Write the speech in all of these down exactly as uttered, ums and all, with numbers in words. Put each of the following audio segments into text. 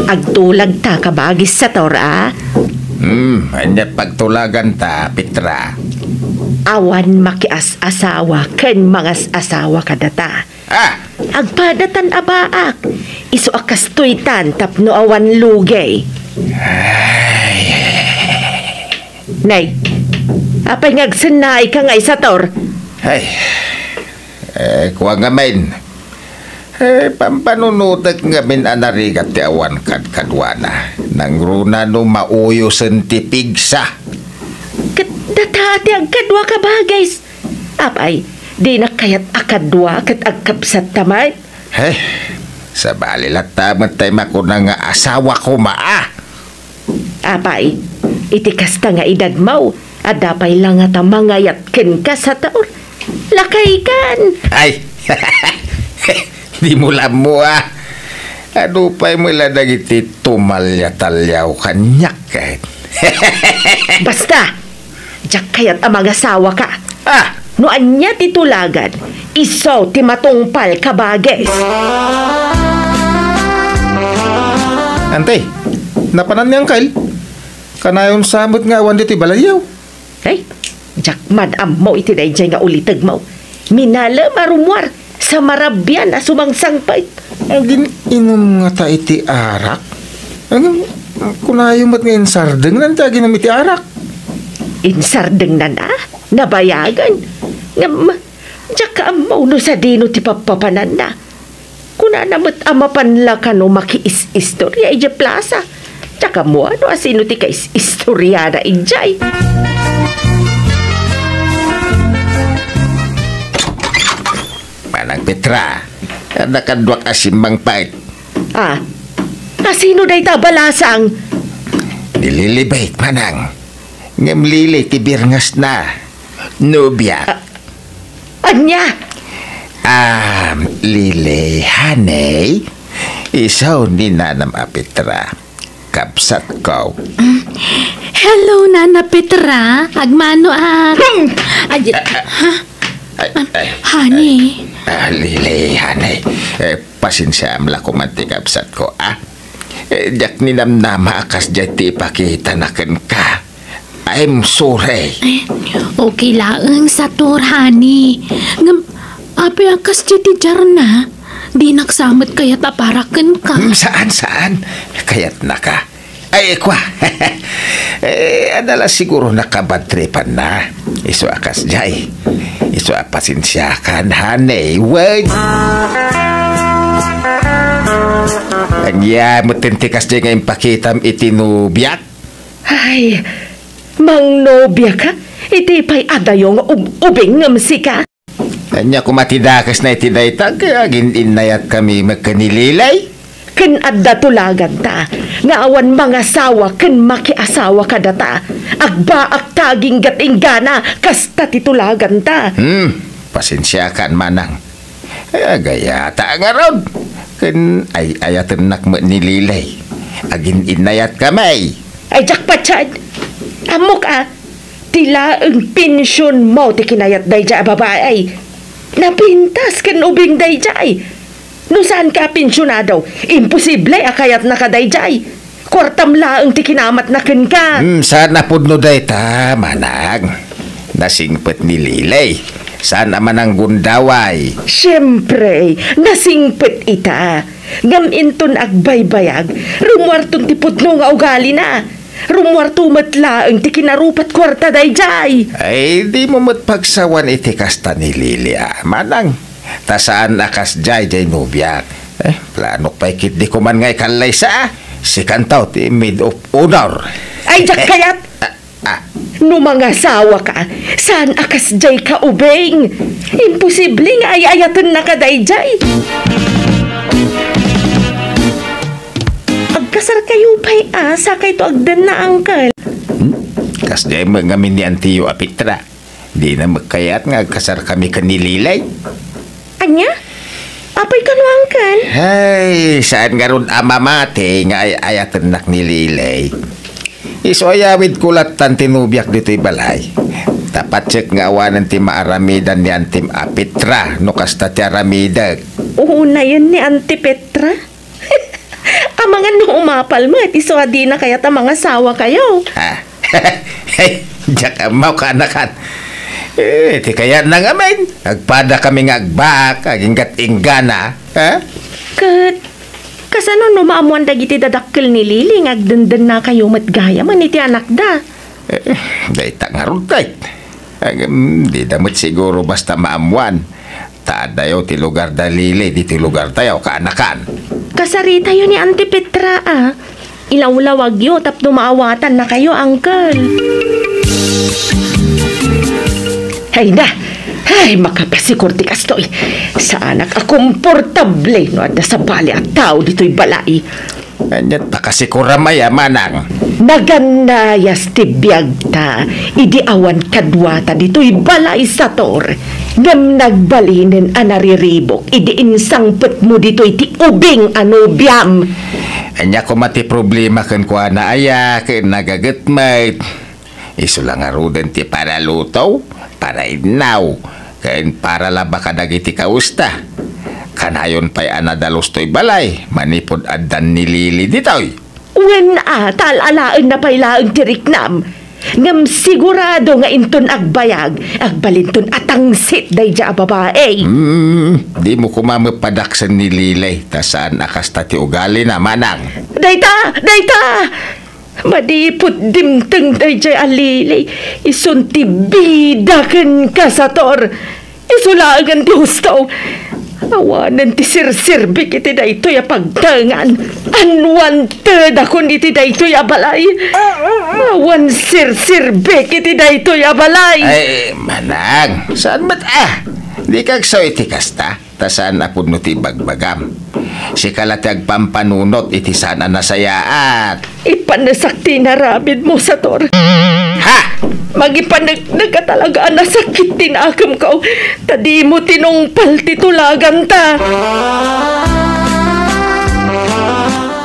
Agtulagta kabagis, Sator, a? Hmm, ania pagtulaganta, Petra? Awan makias-asawa ken mangas-asawa kadata. Ah! Agpadatan a baak. Isu a kastoytan tapno awan lugay. Ay. Nay, apay nga agsennaayka nga, Sator? Ay. Eh, kua ngamin. Eh, pampanunotek ngamin a narigat ti awan kadkaduana. Nangruna no mauyosen ti pigsa. Ket data ti agkadua kabagis. Apay, dinak kayat a kadua ket agkabsatta met? He, sabali latta met tay makuna nga asawa koma, a. Apay, iti kasta nga edadmo, adda pay la ngata mangayat kenka, Sator? Lakaykan! Ay! Dimo la ammo, a. Adu pay met la dagiti tumalia-taliaw kaniak, ket. Basta! Diak kayat a mangasawaka. Ah! No ania ti tulagan, isu ti matungpal kabagis. Ante, napanan ni Angkel? Kanayon sa met nga awan ditoy balayyo. Ay, diak man ammo iti daydiay nga ulitegmo. Minalem a rummuar, sa marabian a sumangsangpet. Agin-inum ngata iti arak? Ngem, kunayo met nga insardengnan ti aginum iti arak. Insardengnan a? Nabayagen. Ngem, diak ammo no sadino ti pappapananna. Kunana met a mapan la kano makiis-istoria idiay plasa. Diak ammo no asino ti kais-istoriana idiay. Manang Petra, adda kaduak a simmangpet. Ah, asino dayta a balasang? Ni Lilibet, manang. Ngem Lili ti birngesna. Nobia. Ah, ania? Ah, Lili, honey. Isu ni nanam a Petra. Kabsatko. Hello, Nana Petra. Agmano a. Hmm. Ay, Ah, ah, ha? Ay, ay, Honey. Ay, ah, Lili, honey. Eh, pasensiaam la koma ti kabsatko, a. Eh, diak ninamnama a kasdiay ti ipakitana kenka. I'm sorry. Eh, okay laeng, Sator, honey. Ngem, apay a kasdiay ti diarna? Dinak sa met kayat a para kenka. Hmm, saan, saan? Kayatnaka. Ay, kua. Eh, adda la siguro nakabadtripanna. Isu a kasdiay. Isu a pasensiakan, honey. Wen. Ania metten ti kasdiay nga impakitam iti nobiak? Ay, mangnobiaka? Iti pay adayo nga ub-, ubing ngem sika? Ania koma ti dakesna iti dayta, agin-innayatkami met ken ni Lilay? Ken adda tulaganta nga awan mangasawa ken makiasawa kadata. Agbaakta aginggainggana, kasta ti tulaganta. Hmm, pasensiakan, manang. Agayata ngarud. Ken ay-ayatennak met ni Lilay. Agin-innayatkami. Ay, diak patien. Ammok a, ti laeng pensionmo ti kinayat daydiay a babai. Napintas ken ubing daydiay. No saanka a pensionado, imposible a kayatnaka daydiay. Kuartam laeng ti kinamatna kenka. Hmm, saan a pudno dayta, manang. Nasingpet ni Lilay. Saan a mananggundaway. Siempre, nasingpet ita. Ngem inton agbaybayag, rummuarton ti pudno nga ugalina. Rummuarto met laeng ti kinarupat kuarta daydiay. Ay, dimo met pagsawan iti kasta ni Lili a, manang. Ta saan a kasdiay diay nobiak. Eh, planok pay ketdi koman nga ikallaysa. Sikanto ti maid of honor. Ay, diak kayat! Ah, ah. No mangasawaka, saan a kasdiay ka ubing? Imposible nga ay-ayatennaka daydiay. Agkasarkayo pay a, sakayto agdenna, Uncle. Hmm? Kasdiay met ngamin ni Antiyo a Petra. Dina met kayat nga agkasarkami ken ni Lilay. Ania? Apay kano, Uncle? Ay, saan ngarud a mamati nga ay-ayatennak ni Lilay. Isu a yawidko lattan ti nobiak ditoy balay. Ta patsek nga awanen ti maaramidan ni Antim a Petra no kasta ti aramidek. Unayen ni Anti Petra? Amangan no umapal met, isu a dina kayat a mangasawakayo. Ah. Diak ammo, kaanakan. Eh, ti kayatna ngamin, agpada kami nga agbaak, aginggat-inggana, ha? Ket, kasano no maammoan dagiti dadakkel ni Lily nga agdendennakayo met gayamen iti anakda? Eh, dayta ngarud, Kate. Agem, dida met siguro basta maammoan. Ta addayo ti lugar da Lily ditoy lugartayo, kaanakan. Kasaritayo ni Auntie Petra, a. Ilawlawagyo tapno maawatannakayo, Uncle. Ay na! Ay, makapasikor ti kastoy. Saanak a komportable no adda sabali a tao ditoy balay. Ania ta kasikuram aya, manang? Nagannayas ti biagta idi awan kaduata ditoy balay, Sator. Ngem nagbalinen a nariribuk idi insangpetmo ditoy ti ubing a nobiam. Ania koma ti problema kenkuana aya ken nagaget met? Isu la ngaruden ti paraluto, parainnaw, ken paralaba kadagiti kawesta. Kanayon pay a nadalus toy balay manipud addan ni Lily ditoy. Wen a, ta al-alaenna pay laeng ti riknam. Ngem sigurado nga inton agbayag, agbalinton a tangsit daydiay a babai. Hmm, dimo koma met padaksen ni Lily, ta saan a kasta ti ugalina, manang. Dayta! Dayta! Madipot dimteng daydiay a Lily, isun ti bida kenka, Sator. Isu laengen ti husto. Awanen ti serserbik iti daytoy a pagtengan. Unwanted-akon iti daytoy a balay. Awan serserbik iti daytoy a balay. Ay, manang, saan met a? Dika agsao iti kasta. Ta saan a pudno ti ibagbagam. Sika la ti agpampanunot iti saan a nasayaat. Ipanesak ti inaramidmo, Sator. Ha? Mangipaneknek a talaga a nasakit ti nakemko, ta dimo tinungpal ti tulaganta.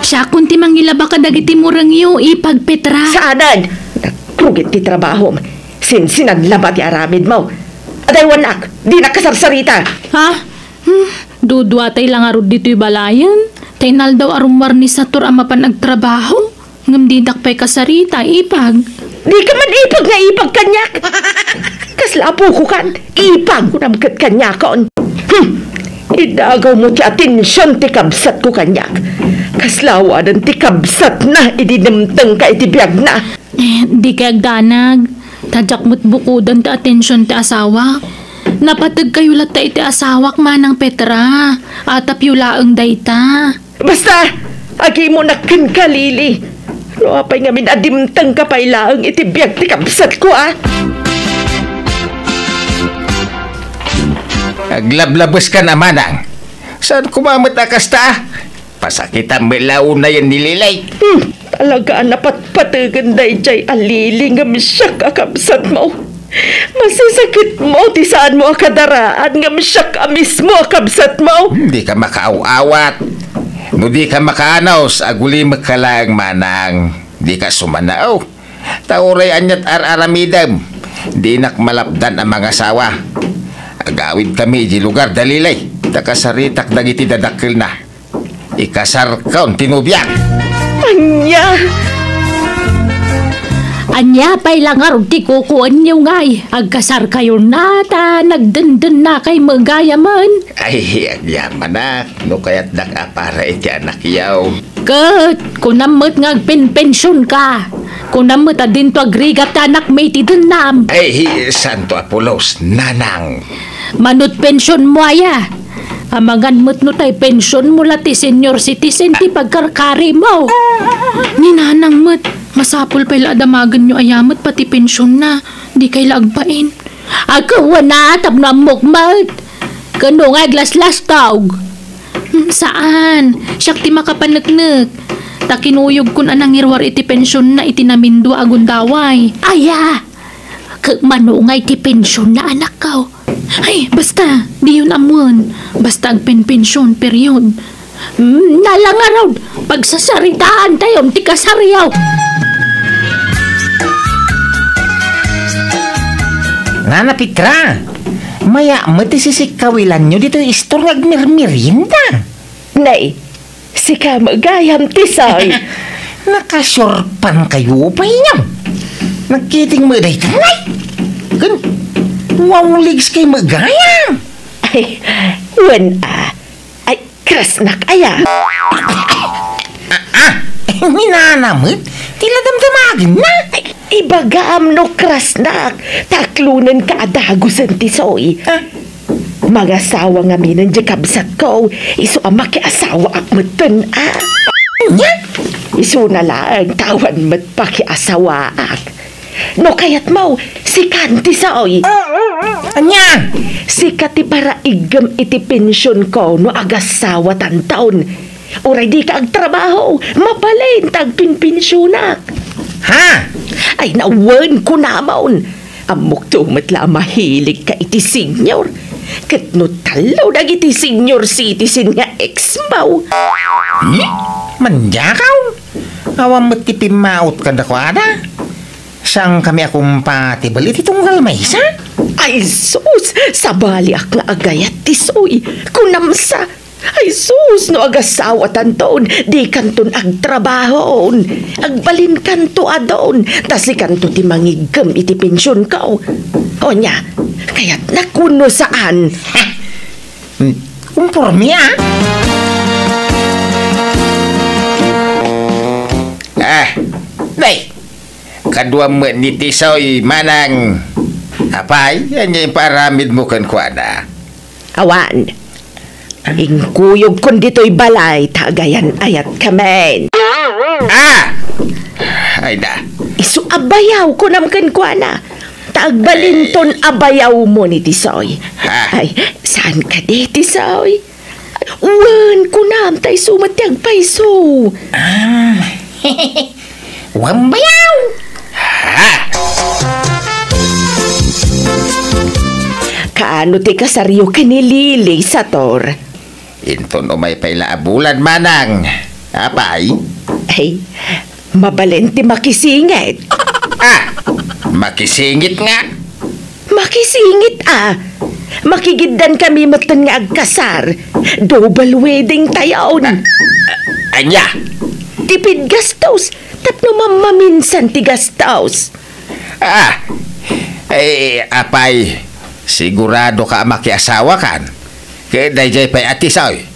Siakon ti mangilaba kadagiti murengyo, Ipag Petra. Saanen! Nagrugit ti trabahom. Sinsinanlaba ti aramidmo. Adaywannak, dinak kasarsarita. Ha? Hmm, duduatay la ngarud ditoy balayen. Ta inaldaw a rummuar ni Sator a mapan agtrabaho. Ngem didak pay kasarita, Ipag. Dika man ipag nga ipag kaniak. Kasla apokokan, ipag kunam ket kaniakon. Hmm. Idagawmo ti atension ti kabsatko kaniak. Kasla awanen ti kabsatna idi dimtengka iti biagna. Eh, dikay agdanag. Ta diak met bukoden ti atension ti asawak. Napategkayo latta iti asawak, Manang Petra. Atapyo laeng dayta. Basta, agimonak kenka, Lily. No apay ngamin a dimtengka pay laeng iti biag ti kabsatko, a? Aglablabeska, manang. Saan koma met a kasta? Pasakitam met la unayen ni Lily. Hmm, talaga a napatpategen daydiay a Lily ngem siak a kabsatmo. Masasakitmo ti saanmo a kadaraan ngem siak a mismo a kabsatmo. Dika makaaw-awat. No dika makaanus, agulimekka laeng, manang. Dika sumanaw. Ta uray aniat ar-aramidem, dinak malapdan a mangasawa. Agawidkami idiay lugar da Lily, ta kasaritak dagiti dadakkelna. Ikasarkon ti nobiak. Ania? Ania pay la ngarud ti kukuenyo ngay? Agkasarkayo na ta nagdendennakay met gayamen. Ay, agyamanak, no kayatdak a para iti anakyo. Ket kunam met nga agpenpensionka. Kunam met a dinto agrigat ti anakmi iti dennam. Ay, santo a pulos, nanang. Manut pensionmo aya? Amangan met no tay pensionmo la ti senior citizen ti pagkarkarimo. Ni nanang met, masapul pay la a damagenyo aya met pati pensionna. Dikay la agbain. Agkuana tapno ammok met. Ken no nga aglaslastog. Hmm, saan? Siak ti makapaneknek. Ta kinuyogkon a nangiruar iti pensionna iti namindua a gundaway. Aya! Ket mano nga iti pensionna, anakko? Ay, basta, diyon ammoen. Basta agpenpension, period. Hmm, nalangarod, pagsasaritaantayon ti kasaryo. Nana Petra, maya met ti sisikkawilanyo ditoy istor nga agmirmirienda. Nay, Sika met gayam, Tisoy. Nakasurpan kayo pay, no? Nagkiting met dayta, ngay? Ken, wawligs kay met gayam. Ay, wen a. Ay, krasnak aya. Ah, ah, ni nana met, ti la damdamagenna. Ay, ibagam no krasnak, ta aklonenka a dagusen, Tisoy. Ah. Mangasawa ngamin diay kabsatko, isu a makiasawaak metten a. Ania? Isuna laeng ta awan met pakiasawaak. No kayatmo, sikan, Tisoy. Ania? Sika ti paraiggem iti pensionko no agasawatanton. Uray dika agtrabaho, mabalin ta agpenpensionak. Ha? Ay, nawen, kunamon. Ammokto met la a mahiligka iti senior. Ket no tallo dagiti senior citizen nga ex-mo. Hmm? Mandiakaw? Awan met ti pimmaot kadakuada. Saankami a kompatibel iti tunggal maysa? Ay sus! Sabaliak nga agayat, Tisoy. Kunam sa, ay sus, no agasawatanton, dikanton agtrabahon. Agbalinkanto a don, ta sikanto ti mangiggem iti pensionko. Ania, kayatnak wenno saan? Hmm, kumporme, ah. Ah, nay, kaduam met ni Tisoy, manang. Apay, ania imparamidmo kenkuana? Awan. Inkuyogkon ditoy balay ta agayan-ayatkamin. Ah! Ay da. Isu a bayaw, kunam kenkuana. Ta agbalinton a bayawmo ni Tisoy. Ha? Ay, saan kadi, Tisoy? Wen, kunam, ta isu met ti agpayso. Ah. Wen bayaw! Ha? Kaano ti kasaryo ken ni Lily, Sator? Inton umay pay la a bulan, manang. Apay? Ay, mabalin ti makisingit. Ah! Makisingit nga? Makisingit a. Makigiddan kami metten nga agkasar. Double wedding tayon. A-, a-, ania? Tipid gastos. Tapno mammaminsan ti gastos. Ah, eh, apay, sigurado ka a makiasawakan? Ket daydiay pay a Tisoy.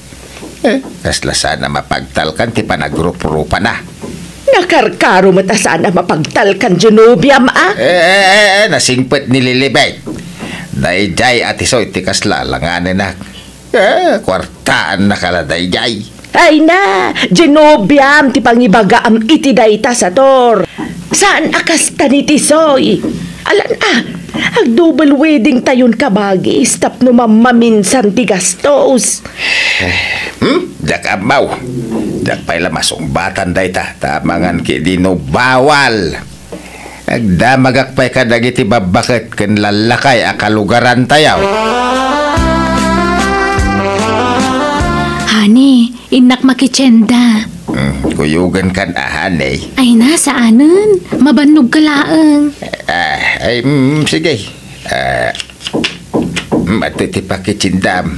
Eh, kasla saan a mapagtalkan ti panagruprupana. Nakarkaro met a saan a mapagtalkan, Genoviam, a? Eh, eh, eh, eh, nasingpet ni Lilibet. Daydiay a Tisoy ti kasla alanganenak. Eh, kuartaannaka la daydiay. Ay na, Genoviam ti pangibagaam iti dayta, Sator. Saan a kasta ni Tisoy? Alan a, ag-double wedding tayon kabagis tapno mammaminsan ti gastos. Hmm? Diak ammo. Diak pay la masungbatan dayta, ta amangan ketdi no bawal. Agdamagak pay kadagiti babbaket ken lallakay a kalugarantayo. Honey, innak makitienda. Hmm, kuyogenkan a, honey. Ay na, saanen. Mabannogka laeng. Ah, ay, mm, sige. Ah, mm, adtoy ti pakitiendam.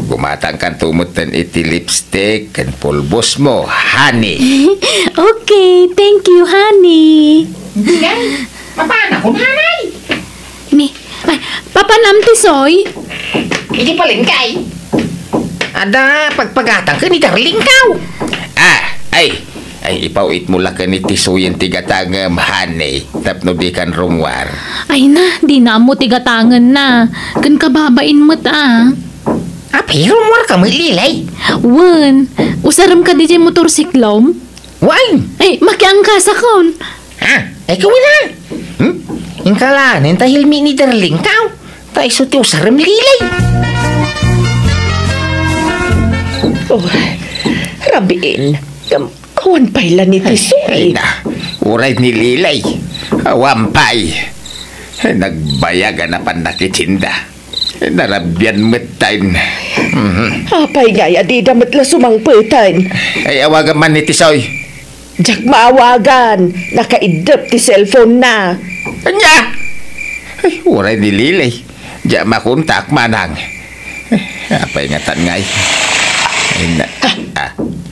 Gumatangkanto metten iti lipstick ken pulbosmo, honey. Okay, thank you, honey. Sige, mapanakon, honey. Ni, ay, papanam, Tisoy? Iti palengke. Adda pagpagatangko ni darlingko. Ah, ay, ay, ipaw-itmo la ken ni Tisoyen ti gatangem, honey, tapno dikan rummuar. Ay na, dina ammo ti gatangenna. Ken kababain met a. Apay, rummuarka met, Lilay? Wen, usarem kadi diay motorsiklom? Wen! Ay, makiangkasakon. Ah, ay, kawila. Hmm? Inkalanen ta hilmi ni darlingko. Ta isu ti usarem, Lilay. Oh, rabiin. Ngem awan pay la ni Tisoy. Ay, ay na. Uray ni Lilay. Awan pay. Nagbayag a napan nakitienda. Narabian metten. Mhm. Apay ngay a dida met la sumangpeten? Ay, awagan man ni Tisoy. Diak maawagan. Nakaiddep ti cellphone na. Ania? Ay, uray ni Lily. Diak makontak, manang. Apay ngatan ngay? Ay, na, ah.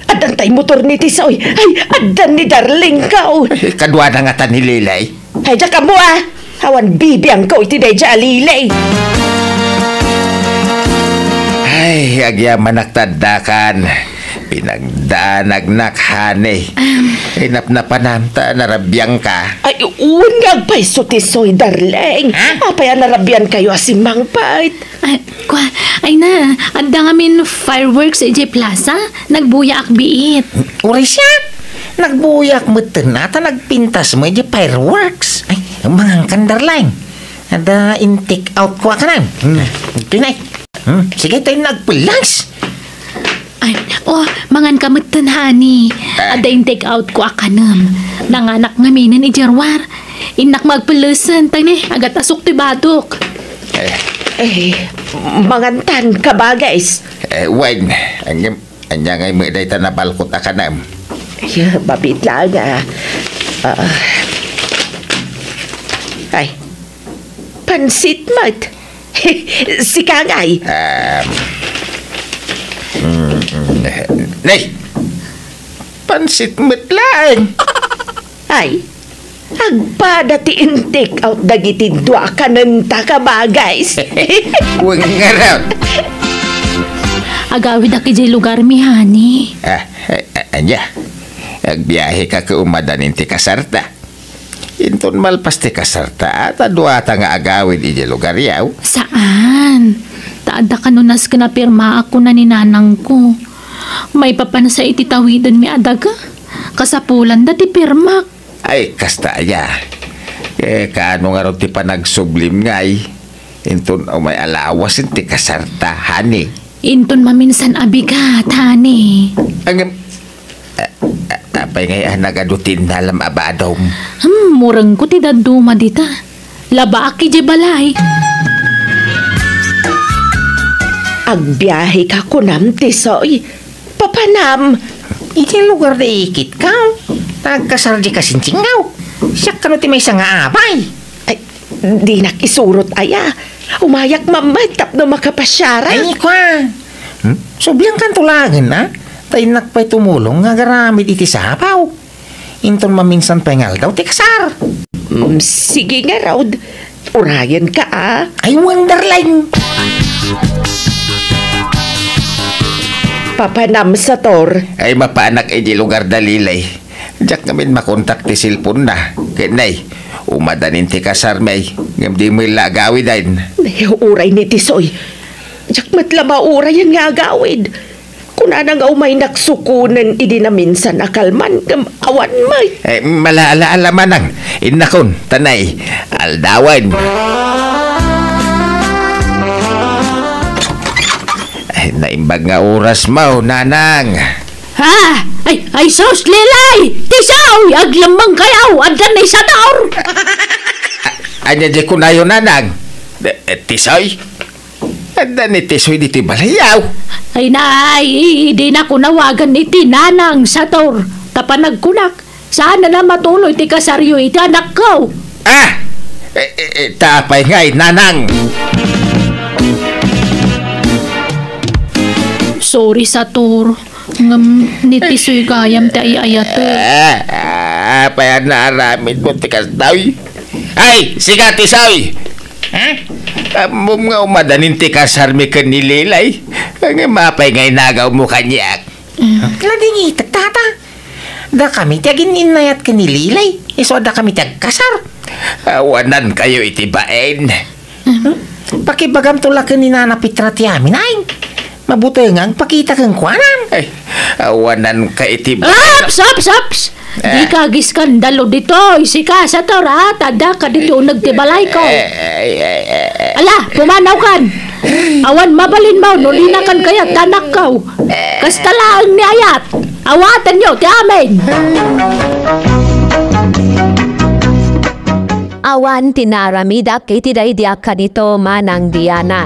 Adda Antay motor ni Tisoy. Ay, addan ni Darling ko. Eh, kaduana ngata ni Lilay. Ay, diak ammo, ah. Awan bibiangko iti daydiay a Lilay. Ay, agyamanak ta addakan. Pinagdanagnak, honey. Ay, napnapanam ta narabiangka. Ay, wen nga agpayso, Tisoy, darling. Ha? Apay a narabiankayo a simmangpet? Ay, kua, ay na, adda ngamin fireworks idiay plaza. Nagbuyaak biit. Uray siak, nagbuyaak metten ta nagpintas met idiay fireworks. Ay, mangankan, darling. Adda in-take out ko a kanem. Hmm. Pinay. Hmm. Sige, tayo nagpulas. Ay, oh, manganka metten, honey. Ah. Adda in-take out ko a kanem. Nanganak ngaminen idiay ruar. Innak magpelesen, tay ne, agat-asok ti badok. Eh. Eh, mangantan, kabagis. Eh, wen, ania, ania ngay met dayta nabalkot a kanem? Ay, mabiit laeng, ah. Ah. Ay, pansit met. Sika ngay. Um, mm, mm, nay! Pansit met laeng. Ay, agpada ti in-take out dagiti dua a kanenta, kabagis. Wen ngarud. Agawidak idiay lugarmi, honey. Ah, eh, eh, ania? Agbiaheka ket umadanin ti kasarta. Inton malpas ti kasarta, ta duata nga agawid idiay lugaryo. Saan. Ta adda kano nasken a pirmaak, kuna ni nanangko. Maipapan sa iti tawidenmi a daga. Kasapulanda ti pirmak. Ay, kasta aya. Eh, kaano ngarud ti panagsublim ngay? Inton umay a lawasen ti kasarta, honey. Inton maminsan a bigat, honey. Ngem, a-, a-, apay ngay a nagadu ti innalam a badom? Hmm, murengko ti dadduma dita. Labaak idiay balay. Agbiaheka kunam, Tisoy. Papanam. Iti lugar da ikit ka. Nagkasar di kasinsingaw. Siak kano ti maysa nga abay. Ay, dinak isurot aya. Umayak man met tapno makapasiarak. Ay, kua. Hmm? Sublian kanto laengen, a? Ta innak pay tumulong nga agaramid iti sapaw. Inton maminsan pay nga aldaw ti kasar. Mm, sige ngarud. Urayenka, a? Ay, wen, darling. Papanam, Sator. Ay, mapaanak idiay lugar da Lilay. Diak ngamin makontak ti cellphone na. Ket nay, umadanin ti kasarmi, ngem di met la agawiden. Nay, uray ni Tisoy. Diak met la maurayen nga agawid. Kunana nga umay naksukonen idi naminsan a kalman, ngem awan met. Eh, mala-ala-ala manang, innakon, ta nay, aldawen. Ay, naimbag nga oras mo, nanang. Ha? Ay, ay, sus, Lilay! Tisoy! Aglemmengkayo! Adda ni Sator! A-, ania di kunayo, nanang? Eh, eh, Tisoy? Adda ni Tisoy ditoy balay, aw. Ay, nay, dinako nawagan iti nanang, Sator. Ta panagkunak, saan a matuloy ti kasaryo iti anakko. Ah! Eh, eh, eh, ta apay ngay, nanang? Sorry, Sator. Ngem ni Tisoy gayam ti ay-ayatek. Ah, ah, apay a naaramidmo ti kastoy? Ay, sika, Tisoy! Hmm? Ammom nga umadanin ti kasarmi ken ni Lilay. Ngem apay nga inagawmo kaniak? Hmm. Nadingitek, tata. Dakami ti agin-innayat ken ni Lilay. Isu a dakami ti agkasar. Awanankayo iti bain. Hmm? Pakibagamto la ken ni Nana Petra ti amin, ay. Mabutengan, pakita kenkuana. Ay, awananka iti ba- Aps, aps, aps! Eh. Dika agiskandalo ditoy, sika, Sator, a, ta addaka ditoy uneg ti balayko. Eh, eh, eh, eh, eh. Ala, pumanawkan! Awan mabalinmo no dinakan kayat ti anakko. Kasta laeng ni ayat. Awatenyo ti amin. Awan ti naaramidak iti daydi a kanito, Manang Diana.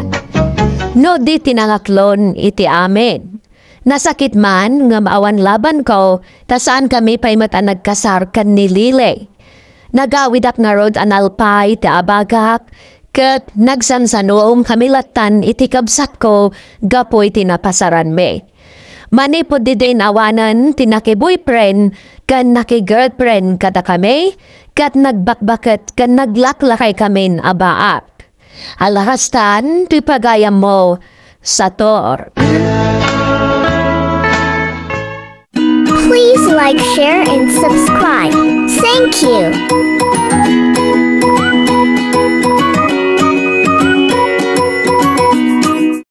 No di ti nangaklon iti amin. Nasakit man, ngem awan labanko, ta saankami pay met a nagkasar ken ni Lily. Nagawidak ngarud a nalpay ti abagak, ket nagsansanuomkami lattan iti kabsatko gapu iti napasaranmi. Manipud diay awanen ti naki-boyfriend ken naki-girlfriend kadakami, ket nagbakbaket ken naglaklakaykamin a baak. Alakastan ti pagayammo, Sator. Please like, share, and subscribe. Thank you.